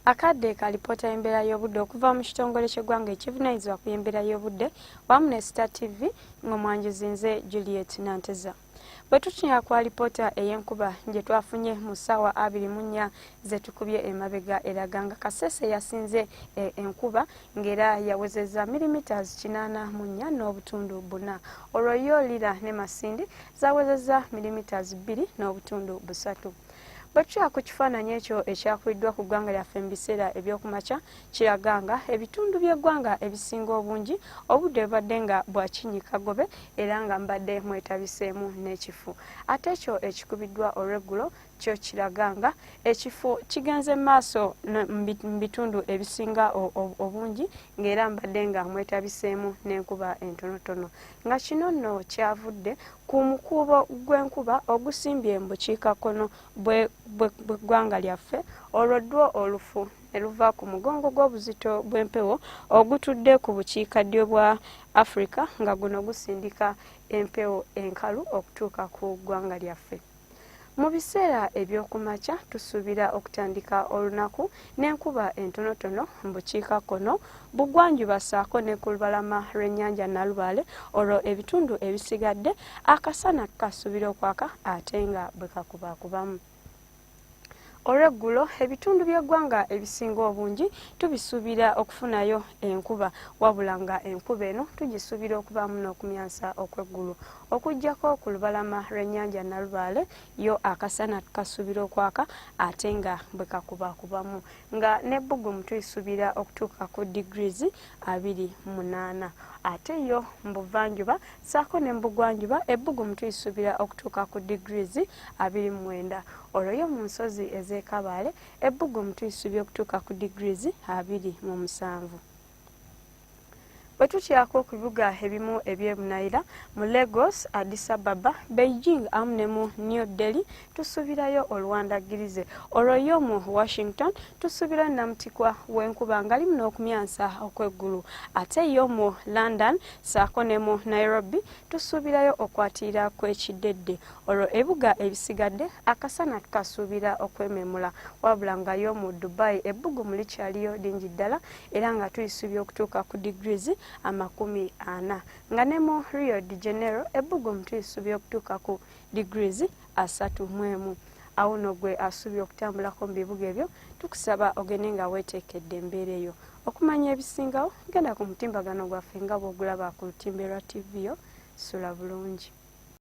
Akadde ka lipoota y'embeera y'obudde okuva mu kitongole ky'eggwanga ekivunaanyizibwa ku y'embeera y'obudde wamu ne Star TV ng'omwanjuzi nze Juliet Nanteza. Bwe tutunula ku alipoota ey'enkuba gye twafunye mu ssaawa 24 ze tukubye emabega eraga nga Kasese yasinze e, enkuba ng'era yawezezza millimeters 84.4 olwo yo Lira ne Masindi zawezezza millimeters 2.3. Bwe tutula ku kifaananyi ekyo ekyakubiddwa ku ggwanga lyaffe mu biseera eby'okumakya kiraga nga ebitundu by'eggwanga ebisinga obungi obudde bubadde nga bwa kinnyikagobe era nga mbadde mwetabiseemu n'ekifu. Ate ekyo ekikubiddwa olw'eggulo kyo kiraga nga ekifo kigenze mu maaso mu bitundu ebisinga obungi ng'era mbadde nga mwetabiseemu n'enkuba entonotono nga kino nno kyavudde ku mukuubo gw'enkuba ogusimbye mu bukiikakkono bw'eggwanga lyaffe olwo ddwo olufu ne luva ku mugongo gw'obuzito bw'empewo ogutudde ku bukiikaddyo bwa Afrika nga guno gusindika empewo enkalu okutuuka ku ggwanga lyaffe. Mu biseera eby'oku makya tusuubira okutandika olunaku n'enkuba entonotono mu bukiikakkono, bugwanjuba ssaako ne ku lubalama lw'ennyanja Nalubaale olwo ebitundu ebisigadde akasana tukasuubira okwaka ate nga bwe kakubaakubamu. Olweggulo ebitundu by'eggwanga ebisinga obungi tubisuubira okufunayo enkuba wabula nga enkuba eno tugisuubira okubaamu n'okumyansa okw'eggulu okuggyako ku lubalama lw'ennyanja Nalubaale yo akasana tukasuubira okwaka ate nga bwe kakubakubamu nga n'ebbugumu tulisuubira okutuuka ku degrees 28 ate yo mu buvanjuba ssaako ne mu bugwanjuba ebbugumu tulisuubira okutuuka ku degrees 29 olwo yo mu nsozi ez'e Kabaale ebbugumu tulisuubira okutuuka ku degrees 27. Bwe tutyako ku bibuga ebimu eby'ebunayira mu Lagos, Addis Ababa, Beijing amu ne mu New Delhi tusuubirayo oluwandaggirize. Olwo yo mu Washington tusuubirayo nnamutikwa w'enkuba ngalimu n'okumyansa okw'eggulu. Ate yo mu London ssaako ne mu Nairobi tusuubirayo okwatiira kw'ekiddedde. Olwo ebibuga ebisigadde akasana tukasuubira okwememula wabula nga yo mu Dubai ebbugumu likyaliyo lingi ddala era nga tulisuubira okutuuka ku degrees 40 nga ne mu Rio de Janeiro ebbugumu tulisuubira okutuuka ku degrees 31. Awo no gwe asuubira okutambulako mu bibuga ebyo tukusaba ogende nga weeteekedde embeera eyo. Okumanya ebisingawo genda ku mutimbagano gwaffe nga bw'ogulaba ku lutimbe lwa ttivi yo. Sula bulungi.